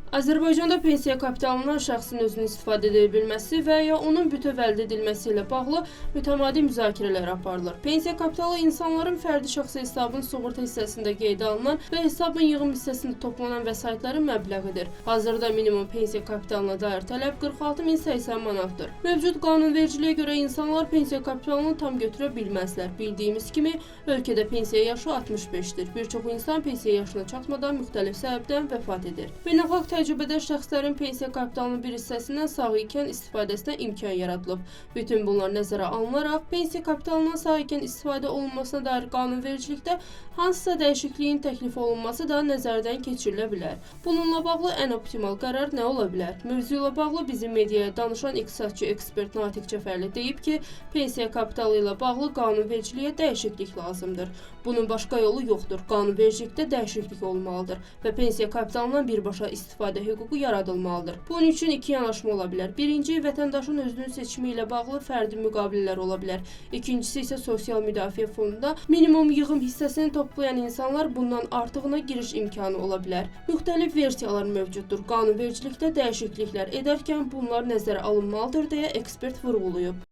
Azərbaycanda pensiya kapitalından şəxsin özünün istifadə edə bilməsi və ya onun bütöv əldə edilməsi ilə bağlı mütəmadi müzakirələr aparılır. Pensiya kapitalı insanların fərdi şəxsi hesabının sığorta hissəsində qeydə alınan və hesabın yığım hissəsində toplanan vəsaitlərin məbləğidir. Hazırda minimum pensiya kapitalına dair tələb 46.080 manatdır. Mövcud qanunvericiliyə görə insanlar pensiya kapitalını tam götürə bilməzlər. Bildiyimiz kimi, ölkədə pensiya yaşı 65-dir. Bir çox insan pensiya yaşına çatmadan müxtəlif səbəbdən vəfat edir. Beynəlxalq təcrübədə şəxslərin pensiya kapitalının bir hissəsindən sağ ikən istifadəsinə imkan yaradılıb. Bütün bunlar nəzərə alınaraq pensiya kapitalından sağ ikən istifadə olunmasına dair qanunvericilikdə hansısa dəyişikliyin təklif olunması da nəzərdən keçirilə bilər. Bununla bağlı ən optimal qərar nə ola bilər? Mövzu ilə bağlı bizim mediaya danışan iqtisadçı ekspert Natiq Cəfərli deyib ki, pensiya kapitalı ilə bağlı qanunvericiliyə dəyişiklik lazımdır. Bunun başqa yolu yoxdur. Qanunvericilikdə dəyişiklik olmalıdır və pensiya kapitalından birbaşa istifadə hüququ yaradılmalıdır. Bunun üçün iki yanaşma ola bilər. Birinci, vətəndaşın özünün seçimi ilə bağlı fərdi müqavilələr ola bilər. İkincisi isə sosial müdafiə fondunda minimum yığım hissəsini toplayan insanlar bundan artığına giriş imkanı ola bilər. Müxtəlif versiyalar mövcuddur. Qanunvericilikdə dəyişikliklər edərkən bunlar nəzərə alınmalıdır deyə ekspert vurğulayıb.